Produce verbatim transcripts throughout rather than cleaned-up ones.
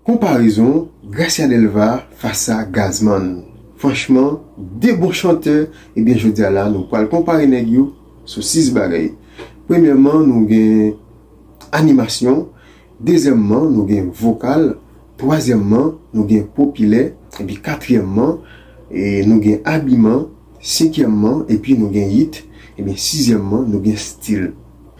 Konparezon Gracia Delva fas a Gazzman. Franchman, de bon chantè, ebyen jodi a la, nou pral konpare nèg yo sou sis bagay. Premyèman, nou gen animasyon, dezyèmman, nou gen vokal, twazyèmman, nou gen popilè, epi katriyèmman, e, nou gen abiman, senkyèmman, epi nou gen hit, ebyen sizyèmman, nou gen stil.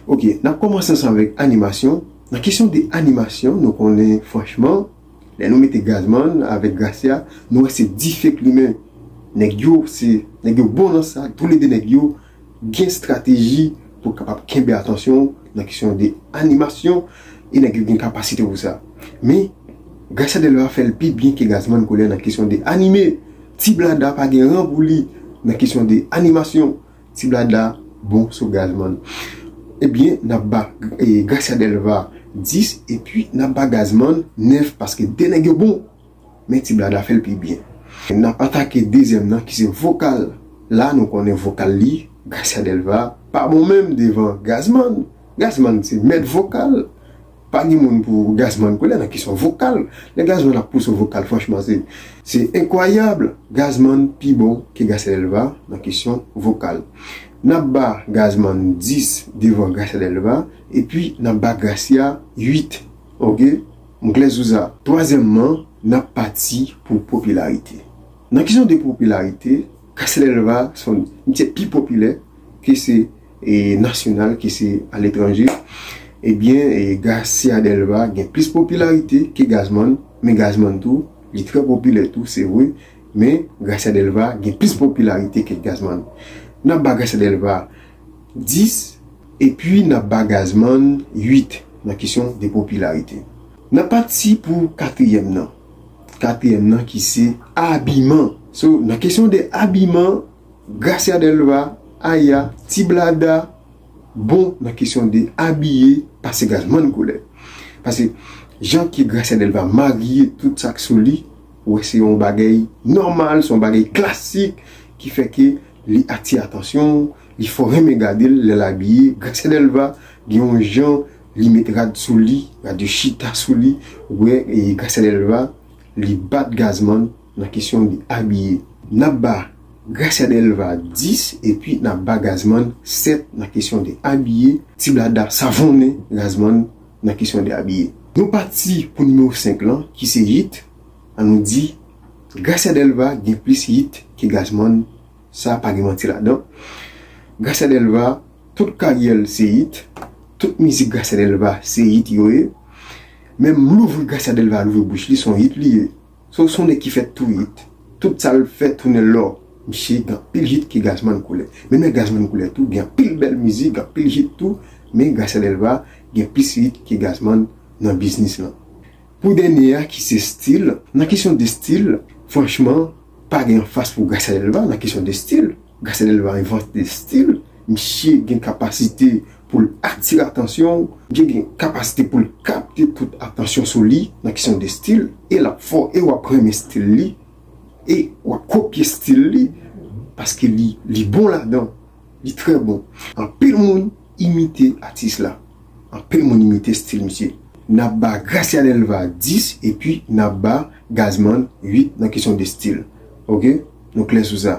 Ok, n ap kòmanse ansanm avèk animasyon. Nan kesyon de animasyon, nou konnen franchman, lè nou mete Gazzman avèk Gracia, nou wè se dife k limen. Nèg yo, se, nèg yo bon nan sa, toulede nèg yo gen estrateji pou kapab kenbe atansyon w nan kesyon de animasyon, e nèg yo gen kapasite pou sa. Men, Gracia Delva fè l pi byen ke Gazzman Koulè nan kesyon de anime. Ti Blada pa gen ran pou li nan kesyon de animasyon. Ti Blada bon sou Gazzman. Ebyen, n ap ba, e, Gracia Delva dis, epi n ap ba Gazzman nèf, paske de nèg yo bon. Men Ti Blada fè l pi byen. N ap atake dezyèm nan, ki se vokal. La, nou konnen vokal li, Gracia Delva pa bon menm devan Gazzman. Gazzman se mèt vokal. Pa gen moun pou Gazzman Koulè nan kesyon vokal. Lè Gazzman ap pouse vokal, franchman, se, se enkwayab. Gazzman pi bon ke Gracia Delva nan kesyon vokal. N ap ba Gazzman dis devan Gracia Delva, epi n ap ba Gracia uit. Ok? M klè sou sa. Twazyèmman, n ap pati pou popilarite. Nan kesyon de popilarite, Gracia Delva se yon misye pi popilè ke se, e, nasyonal, ke se aletranje. Ebyen, e, Gracia Delva gen plis popilarite ke Gazzman, men Gazzman tou, li trè popilè tou, se vre, men Gracia Delva gen plis popilarite ke Gazzman. N ap ba Gracia Delva dis, epi n ap ba Gazzman uit nan kesyon de popilarite. N ap pati pou katriyèm nan. Katriyèm nan ki se abiman. So, nan kesyon de abiman, Gracia Delva, Aya, Ti Blada, bon nan kesyon de abiye pase Gazzman Koulè. Pase jan ke Gracia Delva marye tout sa k sou li, ou wè se yon bagay nòmal, se yon bagay klasik ki fè ke li atire atansyon, li fè w renmen gade l lè l abiye. Gracia Delva gen yon jan li met rad sou li, rad yo chita sou li, ou wè, e Gracia Delva, li bat Gazzman nan kesyon de abiye. N ap ba Gracia Delva dis, epi n ap ba Gazzman sèt nan kesyon de abiye. Ti Blada savonnen Gazzman nan kesyon de abiye. Nou pati pou nimewo senk lan, ki se hit. An nou di, Gracia Delva gen plis hit ke Gazzman. Sa pa gen manti ladan. Gracia Delva, tout karyè l se hit. Tout mizik Gracia Delva se hit yo ye. Menm louvri Gracia Delva louvri bouch li, se yon hit li ye. So, se yon nèg ki fè tout hit. Tout sa l fè tounen lò. Misye gen anpil hit ke Gazzman Koulè. Menm Gazzman Koulè tou, gen anpil bèl mizik, gen anpil hit tou. Men Gracia Delva gen plis hit ke Gazzman nan biznis lan. Pou dènye a, ki se stil. Nan kesyon de stil, franchman, pa gen anfas pou Gracia Delva nan kesyon de stil. Gracia Delva envante stil. Misye gen kapasite pou l atire atansyon, misye gen kapasite pou l kapte tout atansyon sou li nan kesyon de stil, e l ap fò, e w ap renmen stil li, e w ap kopye stil li, paske li, li bon ladan, li trè bon. Anpil moun imite atis la, anpil moun imite stil misye. N ap ba Gracia Delva dis, epi n ap ba Gazzman uit nan kesyon de stil. Ok? Nou klè sou sa.